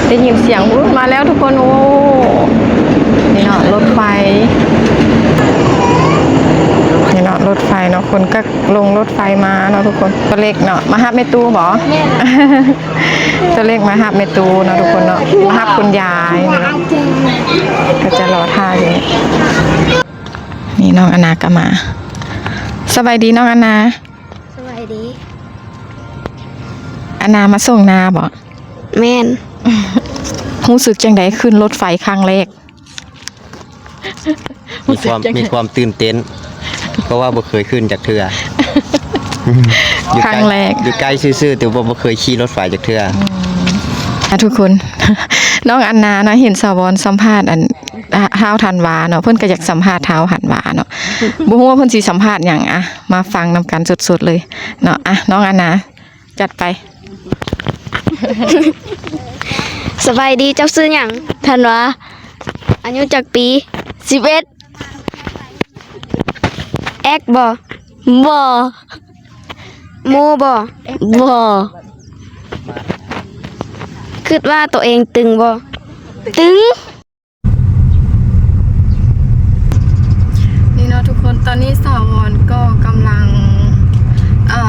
ໄດ້ຍິນສຽງ ໂອ້ ມາແລ້ວທຸກຄົນ. ໂອ້ ນີ້ເນາະ ລົດໄຟ ນີ້ເນາະ ລົດໄຟເນາະ ຄົນກໍລົງລົດໄຟມາເນາະທຸກຄົນ. ຕົວເລັກເນາະ ມາຮັບແມ່ຕູ້ບໍ? ແມ່ນ. ຕົວເລັກມາຮັບແມ່ຕູ້ເນາະທຸກຄົນເນາະ ມາຮັບຄຸນຍາຍເນາະ ກໍຈະລໍຖ້າຢູ່. ນີ້ນ້ອງອານາກໍມາ. ສະບາຍດີນ້ອງອານາ. ສະບາຍດີ. ອານາມາສົ່ງນາບໍ? ແມ່ນ. ຮູ້ສຶກຈັ່ງໃດຂຶ້ນລົດໄຟຄັ້ງແລກ? ມີຄວາມ ມີຄວາມຕື່ນເຕັ້ນ ເພາະວ່າບໍ່ເຄີຍຂຶ້ນຈັກເທື່ອ. ຢູ່ໃກ້ ຄັ້ງແລກ ຢູ່ໃກ້ຊື່ໆ ແຕ່ວ່າບໍ່ເຄີຍຂີ່ລົດໄຟຈັກເທື່ອ. ອືມ ອ່ະ ທຸກຄົນ ນ້ອງອັນນາເນາະ ເຫັນສາວອນສຳພາດອັນ ທ້າວທັນວາເນາະ ເພິ່ນກໍຢາກສຳພາດທ້າວທັນວາເນາະ ບໍ່ຮູ້ວ່າເພິ່ນຊິສຳພາດຫຍັງ. ອ່ະ ມາຟັງນຳກັນສົດໆເລີຍເນາະ. ອ່ະ ນ້ອງອັນນາ ຈັດໄປ. ສະບາຍດີ ເຈົ້າຊື່ຫຍັງ? ທັນວາ. ອາຍຸຈັກປີ? ສິບເອັດ. ແອັກບໍ? ບໍ່. ໂມ້ບໍ? ບໍ່. ຄິດວ່າໂຕເອງຕຶງບໍ? ຕຶງ. ນີ້ເນາະທຸກຄົນ ຕອນນີ້ສາວອນກໍກຳລັງ ເອີ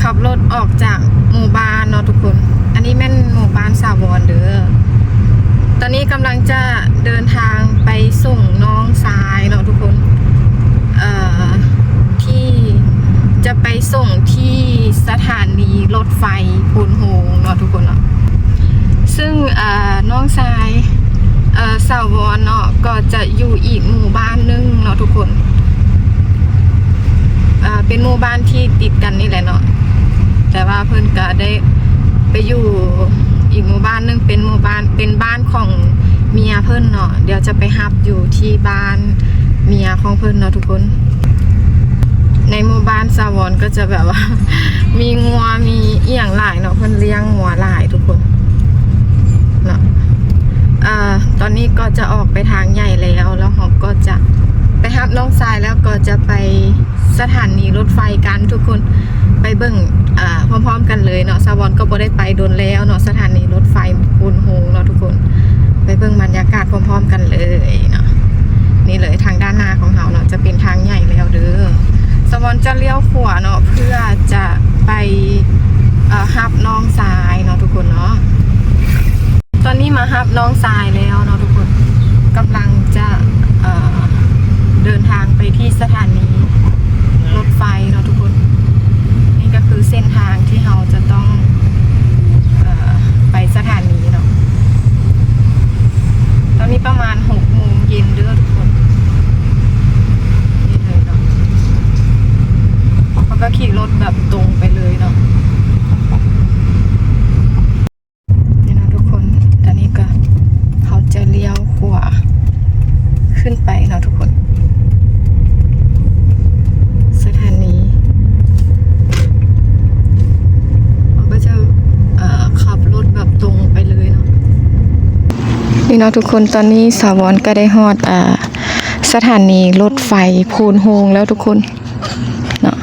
ຂັບລົດອອກຈາກໝູ່ບ້ານເນາະທຸກຄົນ. ອັນນີ້ແມ່ນໝູ່ບ້ານສາວອນເດີ. ຕອນນີ້ກຳລັງຈະເດີນທາງໄປສົ່ງນ້ອງຊາຍເນາະທຸກຄົນ ເອີ ທີ່ຈະໄປສົ່ງທີ່ສະຖານນີລົດໄຟໂພນໂຮງເນາະທຸກຄົນເນາະ. ຊຶ່ງ ເອີ ນ້ອງຊາຍ ເອີ ສາວອນເນາະ ກໍຈະຢູ່ອີກໝູ່ບ້ານໜຶ່ງເນາະທຸກຄົນ ເອີ ເປັນໝູ່ບ້ານທີ່ຕິດກັນນີ້ແຫຼະເນາະ ແຕ່ວ່າເພິ່ນກະໄດ້ໄປຢູ່ອີກໝູ່ບ້ານໜຶ່ງ ເປັນໝູ່ບ້ານ ເປັນບ້ານຂອງເມຍເພິ່ນເນາະ. ດຽວຈະໄປຮັບຢູ່ທີ່ບ້ານເມຍຂອງເພິ່ນເນາະທຸກຄົນ. ໃນໝູ່ບ້ານສາວອນກໍຈະແບບວ່າ ມີງົວມີອີ່ຫຍັງຫຼາຍເນາະ ເພິ່ນລ້ຽງງົວຫຼາຍທຸກຄົນເນາະ. ເອີ ຕອນນີ້ກໍຈະອອກໄປທາງໃຫຍ່ແລ້ວ ແລ້ວເຮົາກໍຈະໄປຮັບນ້ອງຊາຍ ແລ້ວກໍຈະໄປສະຖານນີລົດໄຟກັນທຸກຄົນ ໄປເບິ່ງ ເອີ ພ້ອມໆກັນເລີຍເນາະ. ສາວອນກໍບໍ່ໄດ້ໄປດົນແລ້ວເນາະ ສະຖານນີລົດໄຟໂພນໂຮງເນາະທຸກຄົນ. ໄປເບິ່ງບັນຍາກາດພ້ອມໆກັນເລີຍເນາະ. ນີ້ເລີຍ ທາງດ້ານໜ້າຂອງເຮົາເນາະ ຈະເປັນທາງໃຫຍ່ແລ້ວເດີ. ສາວອນຈະລ້ຽວຂວາເນາະ ເພື່ອຈະໄປ ເອີ ຮັບນ້ອງຊາຍເນາະທຸກຄົນເນາະ. ຕອນນີ້ມາຮັບນ້ອງຊາຍແລ້ວເນາະທຸກຄົນ ກຳລັງຈະ ເອີ ເດີນທາງໄປທີ່ສະຖານນີລົດໄຟເນາະທຸກຄົນ. ນີ້ກໍຄືເສັ້ນທາງທີ່ເຮົາຈະຕ້ອງ ເອີ ໄປສະຖານນີເນາະ. ຕອນນີ້ປະມານຫົກໂມງເຢັນເດີທຸກຄົນ. ນີ້ເລີຍເນາະ ເຮົາກໍຂີ່ລົດແບບຕົງໄປເລີຍເນາະ. ນີ້ເນາະທຸກຄົນ ຕອນນີ້ກໍເຮົາຈະລ້ຽວຂວາຂຶ້ນໄປເນາະທຸກຄົນ ສະຖານນີ ເຮົາກໍຈະ ເອີ ຂັບລົດແບບຕົງໄປເລີຍເນາະ. ນີ້ເນາະທຸກຄົນ ຕອນນີ້ສາວອນກໍໄດ້ຮອດ ເອີ ສະຖານນີລົດໄຟໂພນໂຮງແລ້ວທຸກຄົນ ເນາະ.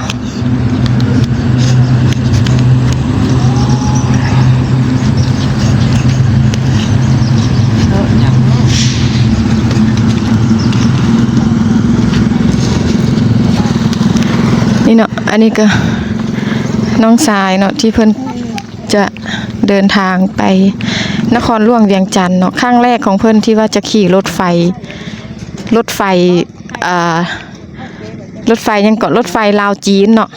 ນີ້ເນາະ ອັນນີ້ກໍນ້ອງຊາຍເນາະ ທີ່ເພິ່ນຈະເດີນທາງໄປນະຄອນຫຼວງວຽງຈັນເນາະ. ຄັ້ງແລກຂອງເພິ່ນທີ່ວ່າຈະຂີ່ລົດໄຟ ລົດໄຟ ເອີ ລົດໄຟຫຍັງເກາະ ລົດໄຟລາວຈີນເນາະ.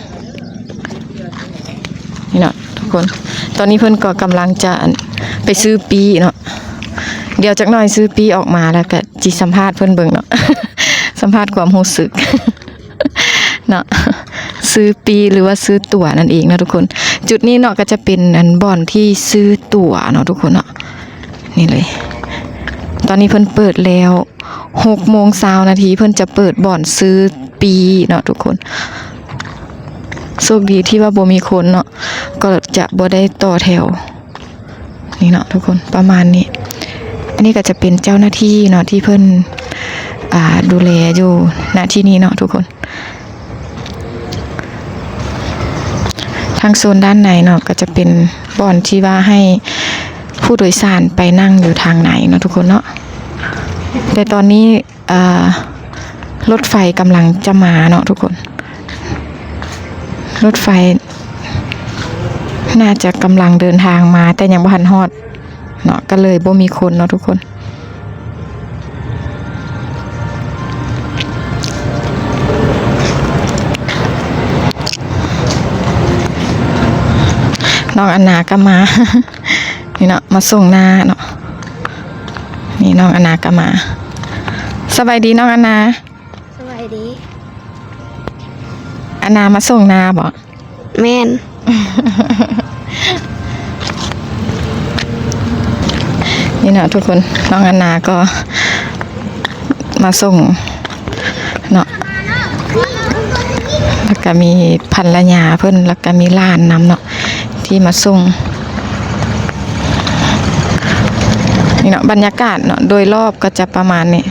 ນີ້ເນາະທຸກຄົນ ຕອນນີ້ເພິ່ນກໍກຳລັງຈະ ອັນ ໄປຊື້ປີ້ເນາະ. ດຽວຈັກໜ້ອຍຊື້ປີ້ອອກມາ ແລ້ວກໍຊິສຳພາດເພິ່ນເບິ່ງເນາະ ສຳພາດຄວາມຮູ້ສຶກເນາະ ຊື້ປີ້ ຫຼືວ່າຊື້ຕົ໋ວນັ້ນເອງເນາະທຸກຄົນ. ຈຸດນີ້ເນາະ ກໍຈະເປັນ ອັນ ບ່ອນທີ່ຊື້ຕົ໋ວເນາະທຸກຄົນເນາະ. ນີ້ເລີຍ ຕອນນີ້ເພິ່ນເປີດແລ້ວ ຫົກໂມງຊາວນາທີ ເພິ່ນຈະເປີດບ່ອນຊື້ປີ້ເນາະທຸກຄົນ. ໂຊກດີທີ່ວ່າບໍ່ມີຄົນເນາະ ກໍຈະບໍ່ໄດ້ຕໍ່ແຖວ. ນີ້ເນາະທຸກຄົນ ປະມານນີ້. ອັນນີ້ກໍຈະເປັນເຈົ້າໜ້າທີ່ເນາະ ທີ່ເພິ່ນ ອ່າ ດູແລຢູ່ ນະ ທີ່ນີ້ເນາະທຸກຄົນ. ທາງໂຊນດ້ານໃນເນາະ ກໍຈະເປັນບ່ອນທີ່ວ່າໃຫ້ ຜູ້ໂດຍສານໄປນັ່ງຢູ່ທາງໃນເນາະທຸກຄົນເນາະ. ແຕ່ຕອນນີ້ ເອີ ລົດໄຟກຳລັງຈະມາເນາະທຸກຄົນ, ລົດໄຟໜ້າຈະກຳລັງເດີນທາງມາ ແຕ່ຍັງບໍ່ທັນຮອດເນາະ, ກໍເລີຍບໍ່ມີຄົນເນາະທຸກຄົນ. ນ້ອງອັນນາກໍມາ ນີ້ເນາະ ມາສົ່ງນ້າເນາະ. ນີ້ນ້ອງອັນນາກໍມາ. ສະບາຍດີນ້ອງອັນນາ. ສະບາຍດີ. ອັນນາມາສົ່ງນ້າບໍ? ແມ່ນ. ນີ້ເນາະທຸກຄົນ, ນ້ອງອັນນາກໍມາສົ່ງເນາະ, ແລ້ວກໍມີພັນລະຍາເພິ່ນ ແລ້ວກໍມີຫຼານນຳເນາະ ທີ່ມາສົ່ງ. ນີ້ເນາະ ບັນຍາກາດເນາະ ໂດຍລອບກໍຈະປະມານນີ້.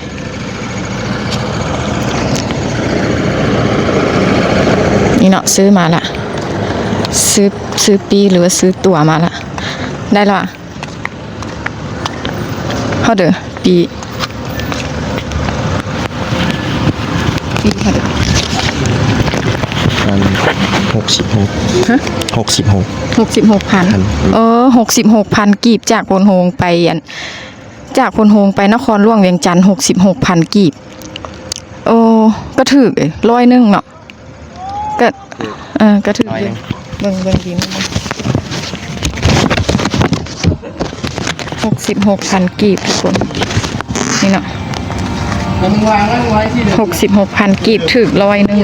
ນີ້ເນາະ ຊື້ມາລະ ຊື້ ຊື້ປີ້ ຫຼືວ່າຊື້ຕົ໋ວມາລະ. ໄດ້ລະຫວາ? ເທົ່າເດີ ປີ້ ປີ້ເທົ່າເດີ? ອັນ ຫົກສິບຫົກ. ຮະ? ຫົກສິບຫົກ. ຫົກສິບຫົກພັນ. ພັນ. ເອີ ຫົກສິບຫົກພັນກີບ ຈາກໂພນໂຮງໄປ ອັນ ຈາກໂພນໂຮງໄປນະຄອນຫຼວງວຽງຈັນ ຫົກສິບຫົກພັນກີບ. ໂອ້ ກໍຖືກເດ ຮ້ອຍໜຶ່ງເນາະ. ກໍ ເອີ ກໍຖືກຢູ່. ເບິ່ງ ເບິ່ງດິນ ຫົກສິບຫົກພັນກີບທຸກຄົນ. ນີ້ເນາະ ຫົກສິບຫົກພັນກີບ ຖືກຮ້ອຍໜຶ່ງ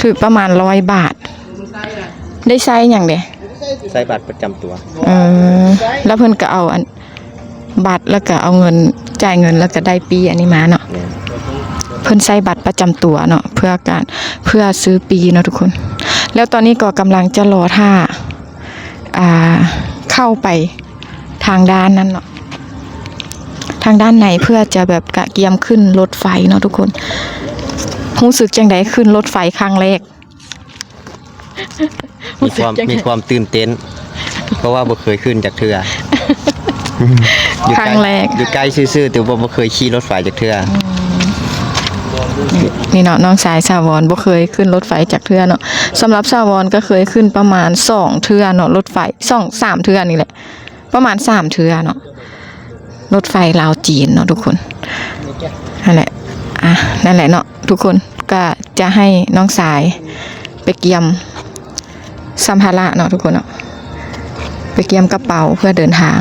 ຖືກປະມານຮ້ອຍບາດ. ໄດ້ໃຊ້ຫຍັງເດ? ໃຊ້ບັດປະຈຳຕົວ. ເອີ ແລ້ວເພິ່ນກໍເອົາອັນ ບັດ ແລ້ວກໍເອົາເງິນ ຈ່າຍເງິນ ແລ້ວກໍໄດ້ປີ້ອັນນີ້ມາເນາະ. ແມ່ນ. ເພິ່ນໃຊ້ບັດປະຈຳຕົວເນາະ ເພື່ອການ ເພື່ອຊື້ປີ້ເນາະທຸກຄົນ. ແລ້ວຕອນນີ້ກໍກຳລັງຈະລໍຖ້າ ອ່າ ເຂົ້າໄປທາງດ້ານນັ້ນເນາະ ທາງດ້ານໃນ ເພື່ອຈະແບບກະກຽມຂຶ້ນລົດໄຟເນາະທຸກຄົນ. ຮູ້ສຶກຈັ່ງໃດຂຶ້ນລົດໄຟຄັ້ງແລກ? ມີຄວາມ ມີຄວາມຕື່ນເຕັ້ນ ເພາະວ່າບໍ່ເຄີຍຂຶ້ນຈັກເທື່ອ. ຢູ່ໃກ້ ຄັ້ງແລກ ຢູ່ໃກ້ຊື່ໆ ແຕ່ວ່າບໍ່ເຄີຍຂີ່ລົດໄຟຈັກເທື່ອ. ອືມ ນີ້ເນາະ ນ້ອງຊາຍສາວອນບໍ່ເຄີຍຂຶ້ນລົດໄຟຈັກເທື່ອເນາະ. ສຳລັບສາວອນກໍເຄີຍຂຶ້ນປະມານສອງເທື່ອເນາະ ລົດໄຟ ສອງສາມເທື່ອນີ້ແຫຼະ. ປະມານສາມເທື່ອເນາະ ລົດໄຟລາວຈີນເນາະທຸກຄົນ. ນັ້ນແຫຼະ ອ່ະ ນັ້ນແຫຼະເນາະທຸກຄົນ, ກະຈະໃຫ້ນ້ອງຊາຍໄປກຽມສຳພາລະເນາະທຸກຄົນເນາະ, ໄປກຽມກະເປົາເພື່ອເດີນທາງ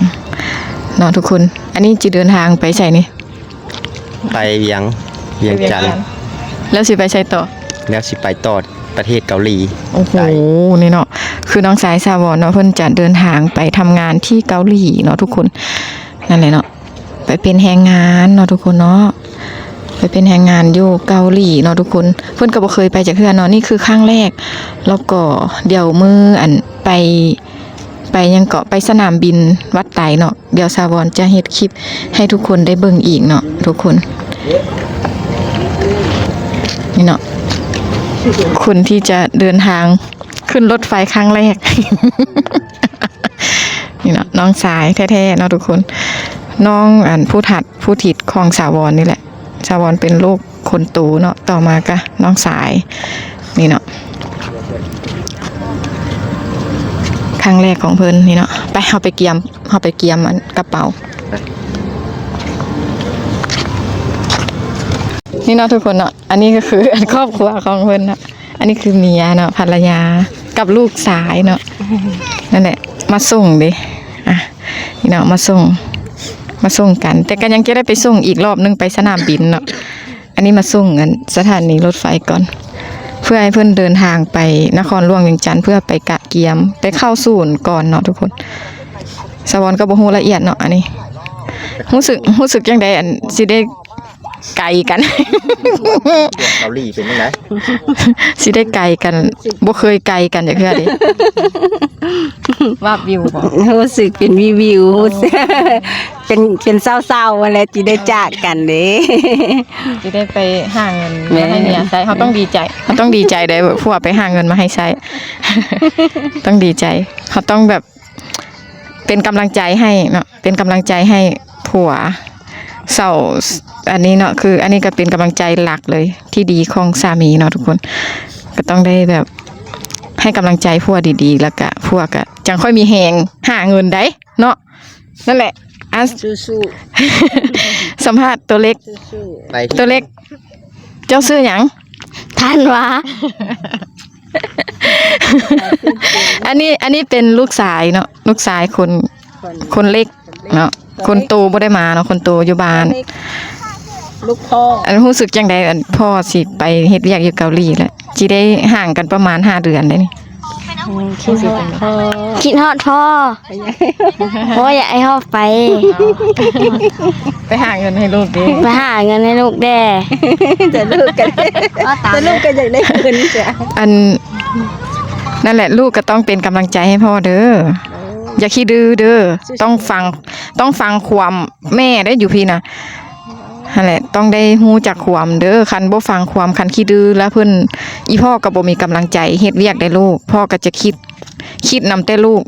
ເນາະທຸກຄົນ. ອັນນີ້ຈະເດີນທາງໄປໃສນີ້? ໄປວຽງ ວຽງຈັນ. ແລ້ວຊິໄປໃສຕໍ່? ແລ້ວຊິໄປຕໍ່ປະເທດເກົາຫຼີ. ໂອ້ໂຫ ໄກ. ນີ້ເນາະ ຄືນ້ອງຊາຍສາວອນເນາະ ເພິ່ນຈະເດີນທາງໄປທຳງານທີ່ເກົາຫຼີເນາະທຸກຄົນ. ນັ້ນແຫຼະເນາະ ໄປເປັນແຮງງານເນາະທຸກຄົນເນາະ, ໄປເປັນແຮງງານຢູ່ເກົາຫຼີເນາະທຸກຄົນ. ເພິ່ນກໍບໍ່ເຄີຍໄປຈັກເທື່ອເນາະ, ນີ້ຄືຄັ້ງແລກ. ແລ້ວກໍດຽວມື້ອັນໄປ ໄປຫຍັງເກາະ ໄປສະໜາມບິນວັດໄຕເນາະ, ດຽວສາວອນຈະເຮັດຄລິບໃຫ້ທຸກຄົນໄດ້ເບິ່ງອີກເນາະທຸກຄົນ. ນີ້ເນາະ ຄົນທີ່ຈະເດີນທາງຂຶ້ນລົດໄຟຄັ້ງແລກ. ນີ້ເນາະ ນ້ອງຊາຍແທ້ໆເນາະທຸກຄົນ, ນ້ອງອັນຜູ້ທັດ ຜູ້ທິດຂອງສາວອນນີ້ແຫຼະ. ສາວອນເປັນລູກຄົນໂຕເນາະ, ຕໍ່ມາກະນ້ອງຊາຍ. ນີ້ເນາະ ຄັ້ງແລກຂອງເພິ່ນ. ນີ້ເນາະ ໄປ ເຮົາໄປກຽມ ເຮົາໄປກຽມອັນກະເປົາ. ນີ້ເນາະທຸກຄົນເນາະ, ອັນນີ້ກໍຄືອັນຄອບຄົວຂອງເພິ່ນເນາະ. ອັນນີ້ຄືເມຍເນາະ ພັນລະຍາກັບລູກຊາຍເນາະ. ນັ້ນແຫຼະ ມາສົ່ງເດ້. ອ່ະ ນີ້ເນາະ ມາສົ່ງ ມາສົ່ງກັນ, ແຕ່ກໍຍັງຈະໄດ້ໄປສົ່ງອີກລອບໜຶ່ງໄປສະໜາມບິນເນາະ. ອັນນີ້ມາສົ່ງອັນສະຖານີລົດໄຟກ່ອນ ເພື່ອໃຫ້ເພິ່ນເດີນທາງໄປນະຄອນຫຼວງວຽງຈັນ ເພື່ອໄປກະກຽມ ໄປເຂົ້າສູນກ່ອນເນາະທຸກຄົນ. ສາວອນກໍບໍ່ຮູ້ລະອຽດເນາະ. ອັນນີ້ຮູ້ສຶກ ຮູ້ສຶກຈັ່ງໃດ ອັນຊິໄດ້ ໄກກັນ. ເກົາຫຼີເປັນຈັ່ງໃດ? ຊິໄດ້ໄກກັນ, ບໍ່ເຄີຍໄກກັນຈັກເທື່ອເດ້. ວາບວິວບໍ? ຮູ້ສຶກເປັນວິວໆ ຮູ້ສຶກເປັນ ເປັນເສົ້າໆ ຫັ້ນແຫຼະ ຊິໄດ້ຈາກກັນເດ້. ຊິໄດ້ໄປຫາເງິນມາໃຫ້ເມຍໃຊ້. ເຮົາຕ້ອງດີໃຈ ເຮົາຕ້ອງດີໃຈເດ້ ຜົວໄປຫາເງິນມາໃຫ້ໃຊ້. ຕ້ອງດີໃຈ ເຮົາຕ້ອງແບບ ເປັນກຳລັງໃຈໃຫ້ເນາະ ເປັນກຳລັງໃຈໃຫ້ຜົວເຊົາ ອັນນີ້ເນາະ ຄືອັນນີ້ກໍເປັນກຳລັງໃຈຫຼັກເລີຍທີ່ດີຂອງສາມີເນາະທຸກຄົນ ກໍຕ້ອງໄດ້ແບບໃຫ້ກຳລັງໃຈຜົວດີໆ ແລ້ວກະຜົວກະຈັ່ງຄ່ອຍມີແຮງຫາເງິນໄດ້ເນາະ. ນັ້ນແຫຼະ ອ່ະ ສູ້ໆ ສຳພາດໂຕເລັກ ສູ້ໆ ໄປ ໂຕເລັກ ເຈົ້າຊື່ຫຍັງ? ທັນວາ. ອັນນີ້ ອັນນີ້ເປັນລູກຊາຍເນາະ ລູກຊາຍຄົນ ຄົນ ຄົນເລັກເນາະ ຄົນເລັກ ຄົນໂຕບໍ່ໄດ້ມາເນາະ ຄົນໂຕຢູ່ບ້ານ ເລັກ ລູກພໍ່. ອັນ ຮູ້ສຶກຈັ່ງໃດ ອັນ ພໍ່ຊິໄປເຮັດວຽກຢູ່ເກົາຫຼີແລ້ວ ຊິໄດ້ຫ່າງກັນປະມານຫ້າເດືອນໄດ໋ນີ້? ອືມ ຄິດຮອດພໍ່ ຄິດຮອດພໍ່. ໂອ້ຍ ຢາກໃຫ້ຮອບໄປ ໄປຫາເງິນໃຫ້ລູກເດ້ ໄປຫາເງິນໃຫ້ລູກແດ່ ແຕ່ລູກກໍ ແຕ່ລູກກໍຢາກໄດ້ເງິນຈ້ະ. ອັນ ນັ້ນແຫຼະ ລູກກໍຕ້ອງເປັນກຳລັງໃຈໃຫ້ພໍ່ເດີ ຢ່າຂີ້ດື້ເດີ ຕ້ອງຟັງ ຕ້ອງຟັງຄວາມແມ່ເດ້ ຢູ່ພີ້ນະ. ຫັ້ນແຫຼະ ຕ້ອງໄດ້ຮູ້ຈັກຄວາມເດີ ຄັນບໍ່ຟັງຄວາມ ຄັນຂີ້ດື້ແລ້ວເພິ່ນ ອີ່ພໍ່ກໍບໍ່ມີກຳລັງໃຈເຮັດວຽກໃດ໋ລູກ ພໍ່ກໍຈະຄິດ ຄິດນຳແຕ່ລູກ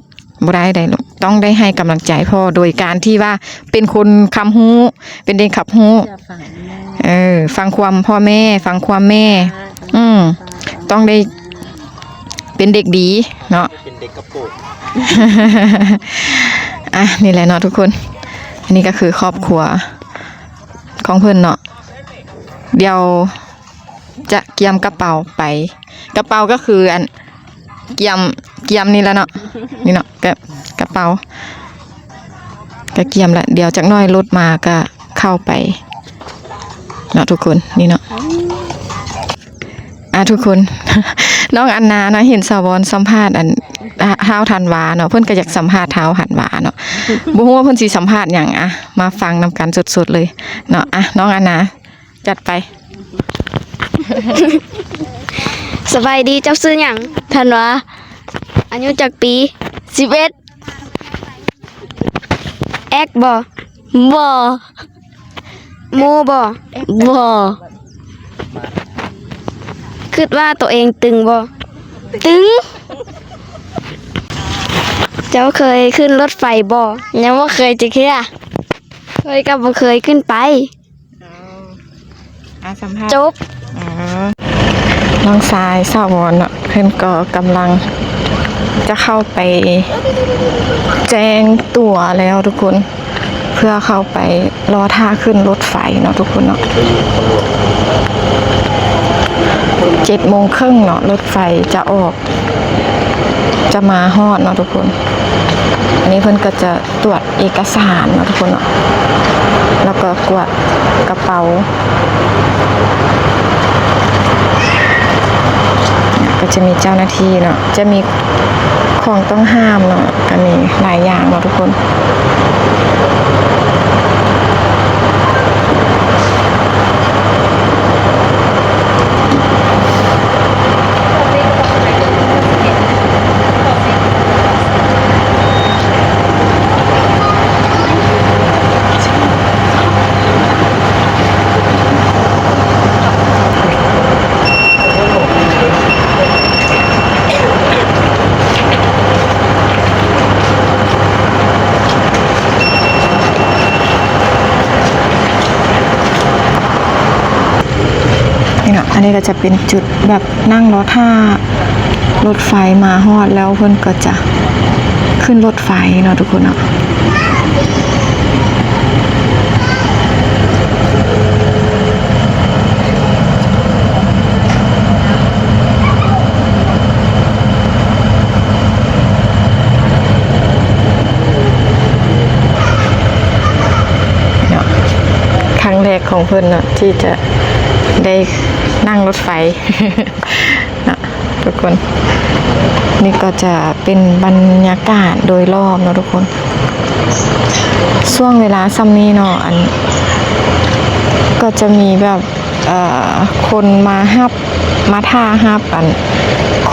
ບໍ່ໄດ້ໃດ໋ລູກ ຕ້ອງໄດ້ໃຫ້ກຳລັງໃຈພໍ່ ໂດຍການທີ່ວ່າເປັນຄົນຄຳຮູ້ ເປັນເດັກຄຳຮູ້ ເອີ ຟັງຄວາມພໍ່ແມ່ ຟັງຄວາມແມ່ ອືມ ຕ້ອງໄດ້ເປັນເດັກດີເນາະ ເປັນເດັກກະໂປງ. ອ່ະ ນີ້ແຫຼະເນາະທຸກຄົນ ອັນນີ້ກໍຄືຄອບຄົວຂອງເພິ່ນເນາະ ດຽວຈະກຽມກະເປົາໄປ ກະເປົາກໍຄືອັນ ກຽມ ກຽມນີ້ລະເນາະ ນີ້ເນາະ ກະ ກະເປົາ ກະກຽມລະ ດຽວຈັກໜ້ອຍລົດມາກະເຂົ້າໄປເນາະທຸກຄົນ ນີ້ເນາະ. ອ່າ ທຸກຄົນ ນ້ອງອັນນາເນາະ ເຫັນສາວອນສຳພາດອັນ ທ້າວທັນວາເນາະ ເພິ່ນກໍຢາກສຳພາດທ້າວທັນວາເນາະ ບໍ່ຮູ້ວ່າເພິ່ນຊິສຳພາດຫຍັງ ອ່ະ ມາຟັງນຳກັນສົດໆເລີຍເນາະ. ອ່ະ ນ້ອງອັນນາ ຈັດໄປ. ສະບາຍດີ ເຈົ້າຊື່ຫຍັງ? ທັນວາ. ອາຍຸຈັກປີ? ສິບເອັດ. ແອັກບໍ່? ບໍ່. ໂມບໍ່? ບໍ່. ຄິດວ່າໂຕເອງຕຶງບໍ່? ຕຶງ. ເຈົ້າເຄີຍຂຶ້ນລົດໄຟບໍ່? ຍັງບໍ່ເຄີຍຈັກເທື່ອ. ເຄີຍກໍບໍ່ເຄີຍຂຶ້ນໄປ. ອໍ ອ່າ ສຳພາດ ຈົບ. ອໍ ນ້ອງຊາຍສາວອນເນາະ ເພິ່ນກໍກຳລັງຈະເຂົ້າໄປແຈ້ງຕົວແລ້ວທຸກຄົນ ເພື່ອເຂົ້າໄປລໍຖ້າຂຶ້ນລົດໄຟເນາະທຸກຄົນເນາະ. ເຈັດໂມງເຄິ່ງເນາະ ລົດໄຟຈະອອກ ຈະມາຮອດເນາະທຸກຄົນ. ອັນນີ້ເພິ່ນກໍຈະຕວດເອກະສານເນາະທຸກຄົນເນາະ ແລ້ວກໍກວດກະເປົາ ກໍຈະມີເຈົ້າໜ້າທີ່ເນາະ ຈະມີຂອງຕ້ອງຫ້າມເນາະ ກໍມີຫຼາຍຢ່າງເນາະທຸກຄົນ. ນີ້ເນາະ ອັນນີ້ກໍຈະເປັນຈຸດແບບນັ່ງລໍຖ້າລົດໄຟມາຮອດແລ້ວ ເພິ່ນກໍຈະຂຶ້ນລົດໄຟເນາະທຸກຄົນເນາະ. ເນາະ ຄັ້ງແລກຂອງເພິ່ນເນາະ ທີ່ຈະໄດ້ນັ່ງລົດໄຟເນາະທຸກຄົນ. ນີ້ກໍຈະເປັນບັນຍາກາດໂດຍລອບເນາະທຸກຄົນ. ຊ່ວງເວລາຊ່ຳນີ້ເນາະ ອັນ ກໍຈະມີແບບ ເອີ ຄົນມາຮັບ ມາຖ້າຮັບ ອັນ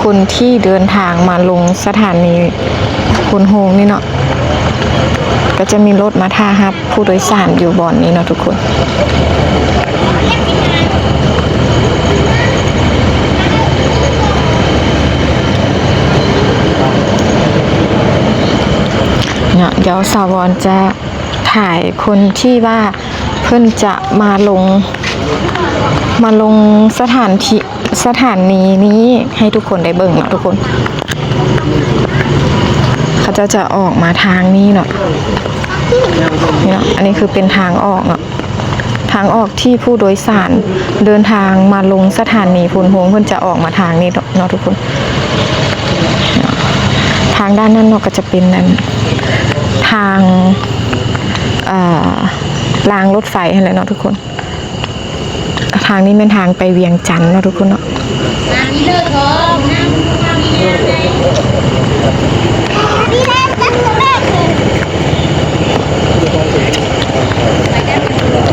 ຄົນທີ່ເດີນທາງມາລົງສະຖານີໂພນໂຮງນີ້ເນາະ ກໍຈະມີລົດມາຖ້າຮັບຜູ້ໂດຍສານຢູ່ບ່ອນນີ້ເນາະທຸກຄົນ. ເ ເນາະ ດຽວສາວອນຈະຖ່າຍຄົນທີ່ວ່າເພິ່ນຈະມາລົງ ມາລົງສະຖານທີ່ ສະຖານີນີ້ໃຫ້ທຸກຄົນໄດ້ເບິ່ງເນາະທຸກຄົນ. ເຂົາເຈົ້າຈະອອກມາທາງນີ້ເນາະ ນີ້ເນາະ ອັນນີ້ຄືເປັນທາງອອກເນາະ ທາງອອກທີ່ຜູ້ໂດຍສານເດີນທາງມາລົງສະຖານີໂພນໂຮງ ເພິ່ນຈະອອກມາທາງນີ້ເນາະ ເນາະທຸກຄົນ. ທາງດ້ານນັ້ນເນາະ ກໍຈະເປັນອັນ ທາງ ເອີ ລາງລົດໄຟຫັ້ນແຫຼະເນາະທຸກຄົນ. ທາງນີ້ແມ່ນທາງໄປວຽງຈັນເນາະທຸກຄົນເນາະ.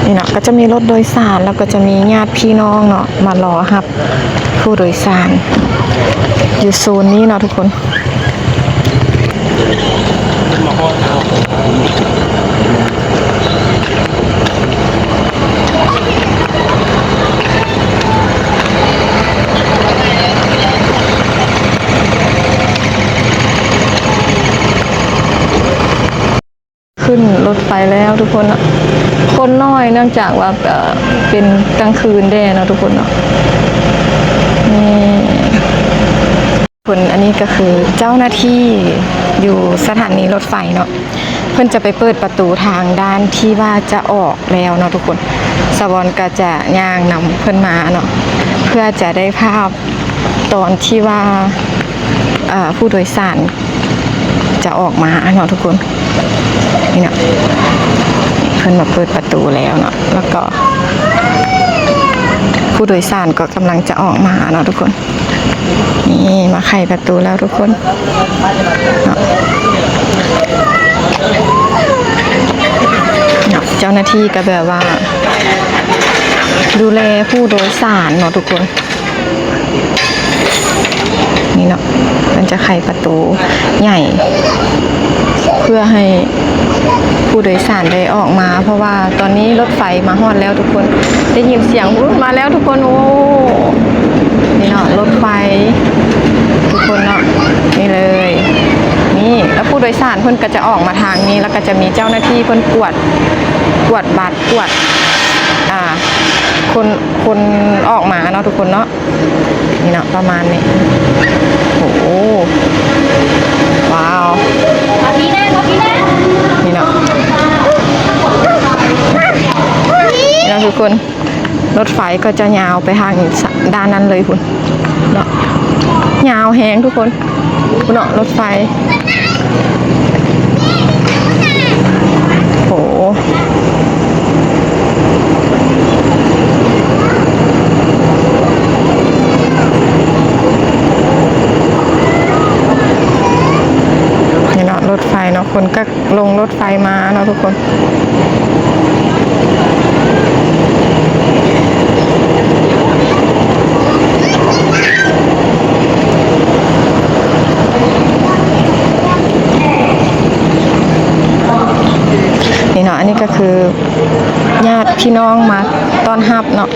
ນີ້ເນາະ ກໍຈະມີລົດໂດຍສານ ແລ້ວກໍຈະມີຍາດພີ່ນ້ອງເນາະ ມາລໍຮັບຜູ້ໂດຍສານ ຢູ່ໂຊນນີ້ເນາະທຸກຄົນ. ຂຶ້ນລົດໄຟແລ້ວທຸກຄົນເນາະ ຄົນໜ້ອຍ ເນື່ອງຈາກວ່າ ເປັນກາງຄືນແດ່ເນາະທຸກຄົນເນາະ. ນີ້ ເພິ່ນ ອັນນີ້ກໍຄືເຈົ້າໜ້າທີ່ຢູ່ສະຖານີລົດໄຟເນາະ ເພິ່ນຈະໄປເປີດປະຕູທາງດ້ານທີ່ວ່າຈະອອກແລ້ວເນາະທຸກຄົນ. ສາວອນກໍຈະຍ່າງນຳເພິ່ນມາເນາະ ເພື່ອຈະໄດ້ພາບຕອນທີ່ວ່າ ເອີ ຜູ້ໂດຍສານຈະອອກມາເນາະທຸກຄົນ. ນີ້ເນາະ ເພິ່ນມາເປີດປະຕູແລ້ວເນາະ ແລ້ວກໍຜູ້ໂດຍສານກໍກຳລັງຈະອອກມາເນາະທຸກຄົນ. ນີ້ມາໄຂປະຕູແລ້ວທຸກຄົນເນາະ ເນາະ ເຈົ້າໜ້າທີ່ກໍແບບວ່າດູແລຜູ້ໂດຍສານເນາະທຸກຄົນ. ນີ້ເນາະ ມັນຈະໄຂປະຕູໃຫຍ່ ເພື່ອໃຫ້ຜູ້ໂດຍສານໄດ້ອອກມາ ເພາະວ່າຕອນນີ້ລົດໄຟມາຮອດແລ້ວທຸກຄົນ. ໄດ້ຍິນສຽງ ໂອ້ ມາແລ້ວທຸກຄົນ. ໂອ້ ນີ້ເນາະ ລົດໄຟທຸກຄົນເນາະ ນີ້ເລີຍ. ນີ້ ແລ້ວຜູ້ໂດຍສານເພິ່ນກໍຈະອອກມາທາງນີ້ ແລ້ວກໍຈະມີເຈົ້າໜ້າທີ່ເພິ່ນກວດ ກວດບັດ ກວດ ອ່າ ຄົນ ຄົນອອກມາເນາະທຸກຄົນເນາະ. ນີ້ເນາະ ປະມານນີ້. ໂອ້ໂຫ ວ້າວ ນີ້ເນາະ ນີ້ເນາະທຸກຄົນ ລົດໄຟກໍຈະຍາວໄປທາງດ້ານນັ້ນເລີຍພຸ້ນເນາະ ຍາວແຮງທຸກຄົນ. ພຸ້ນເນາະ ລົດໄຟ ໂຫ ນີ້ເນາະ ລົດໄຟເນາະ ຄົນກໍລົງລົດໄຟມາເນາະທຸກຄົນ. ນີ້ເນາະ ອັນນີ້ກໍຄືຍາດພີ່ນ້ອງມາຕ້ອນຮັບເນາະ.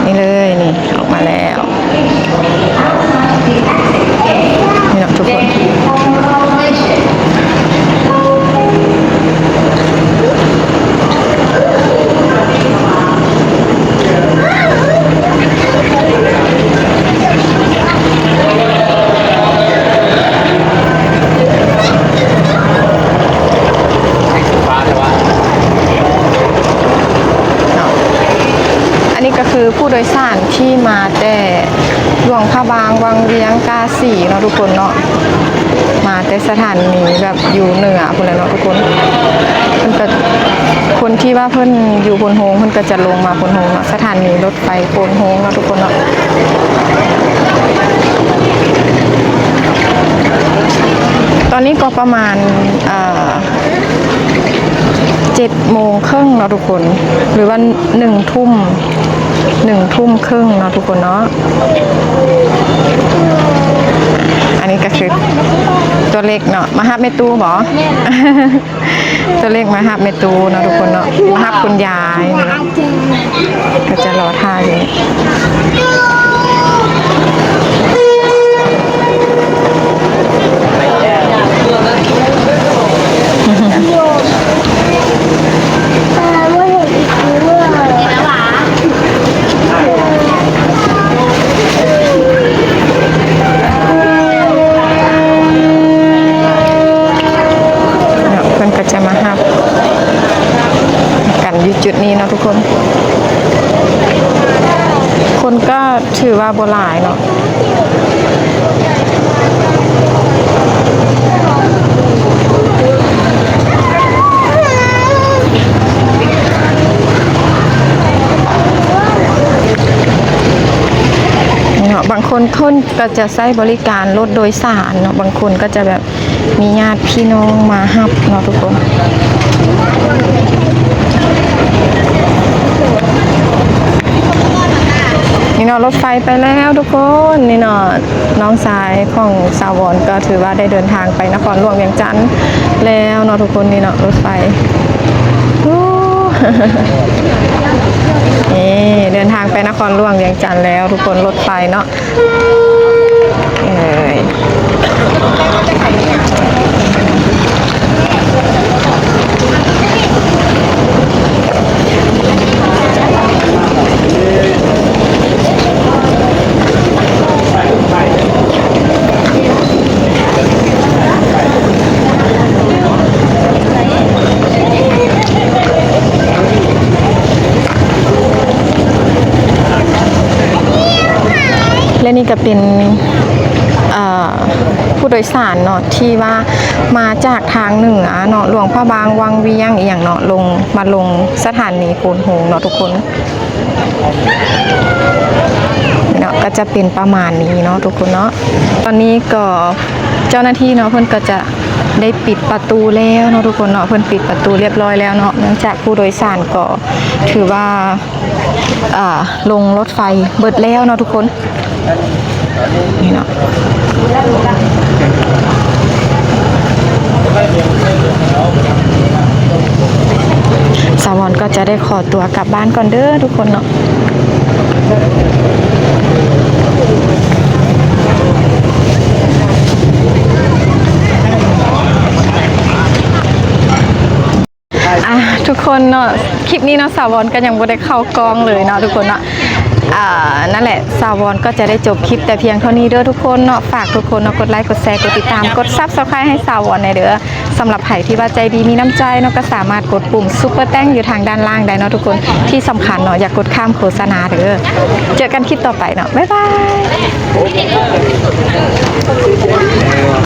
ນີ້ເລີຍ ນີ້ ອອກມາແລ້ວ. ນີ້ເນາະທຸກຄົນ ອັນນີ້ກໍຄືຜູ້ໂດຍສານທີ່ມາແຕ່ ຫຼວງພະບາງ, ວັງວຽງ, ກາສີເນາະທຸກຄົນເນາະ, ມາແຕ່ສະຖານີແບບຢູ່ເໜືອພຸ້ນແຫຼະເນາະທຸກຄົນ. ເພິ່ນກໍ ຄົນທີ່ວ່າເພິ່ນຢູ່ໂພນໂຮງ ເພິ່ນກໍຈະລົງມາໂພນໂຮງເນາະ, ສະຖານີລົດໄຟໂພນໂຮງເນາະທຸກຄົນເນາະ. ຕອນນີ້ກໍປະມານ ເອີ ເຈັດໂມງເຄິ່ງເນາະທຸກຄົນ ຫຼືວ່າໜຶ່ງທຸ່ມ ໜຶ່ງທຸ່ມເຄິ່ງເນາະທຸກຄົນເນາະ. ອັນນີ້ກໍຄືຕົວເລັກເນາະ ມາຮັບແມ່ຕູ້ບໍ? ຕົວເລັກມາຮັບແມ່ຕູ້ເນາະທຸກຄົນເນາະ, ມາຮັບຄຸນຍາຍເນາະ. ກໍຈະລໍຖ້າຢູ່ນີ້. ຢູ່ຈຸດນີ້ເນາະທຸກຄົນ ຄົນກໍຖືວ່າບໍ່ຫຼາຍເນາະ. ເນາະ ບາງຄົນ ຄົນກໍຈະໃຊ້ບໍລິການລົດໂດຍສານເນາະ ບາງຄົນກໍຈະແບບ ມີຍາດພີ່ນ້ອງມາຮັບເນາະທຸກຄົນ. ນີ້ເນາະ ລົດໄຟໄປແລ້ວທຸກຄົນ. ນີ້ເນາະ ນ້ອງຊາຍຂອງສາວອນກໍຖືວ່າໄດ້ເດີນທາງໄປນະຄອນຫຼວງວຽງຈັນແລ້ວເນາະທຸກຄົນ. ນີ້ເນາະ ລົດໄຟ ນີ້ ເດີນທາງໄປນະຄອນຫຼວງວຽງຈັນແລ້ວທຸກຄົນ ລົດໄຟເນາະ. ເອີຍ ແລະນີ້ກໍເປັນ ເອີ ຜູ້ໂດຍສານເນາະ ທີ່ວ່າມາຈາກທາງເໜືອເນາະ ຫຼວງພະບາງ ວັງວຽງ ອີ່ຫຍັງເນາະ ລົງ ມາລົງສະຖານີໂພນໂຮງເນາະທຸກຄົນ. ເນາະ ກໍຈະເປັນປະມານນີ້ເນາະທຸກຄົນເນາະ. ຕອນນີ້ກໍເຈົ້າໜ້າທີ່ເນາະ ເພິ່ນກໍຈະໄດ້ປິດປະຕູແລ້ວເນາະທຸກຄົນເນາະ. ເພິ່ນປິດປະຕູລຽບຮ້ອຍແລ້ວເນາະ ເນື່ອງຈາກຜູ້ໂດຍສານກໍຖືວ່າ ເອີ ລົງລົດໄຟເບິດແລ້ວເນາະທຸກຄົນ. ນີ້ເນາະ ສາວອນກໍຈະໄດ້ຂໍຕົວກັບບ້ານກ່ອນເດີທຸກຄົນເນາະ. ອ່າ ທຸກຄົນເນາະ ຄລິບນີ້ເນາະ ສາວອນກໍຍັງບໍ່ໄດ້ເຂົ້າກ້ອງເລີຍເນາະທຸກຄົນເນາະ. ອ່າ ນັ້ນແຫຼະ ສາວອນກໍຈະໄດ້ຈົບຄລິບແຕ່ພຽງເທົ່ານີ້ເດີທຸກຄົນເນາະ. ຝາກທຸກຄົນເນາະ ກົດໄລ ກົດແຊ ກົດຕິດຕາມ ກົດ Subscribe ໃຫ້ສາວອນແດ່ເດີ. ສຳລັບໃຜທີ່ວ່າໃຈດີມີນ້ຳໃຈເນາະ ກໍສາມາດກົດປຸ່ມ Super Thanks ຢູ່ທາງດ້ານລ່າງໄດ້ເນາະທຸກຄົນ. ທີ່ສຳຄັນເນາະ ຢ່າກົດຂ້າມໂຄສະນາເດີ. ເຈີກັນຄລິບຕໍ່ໄປເນາະ ບາຍບາຍ.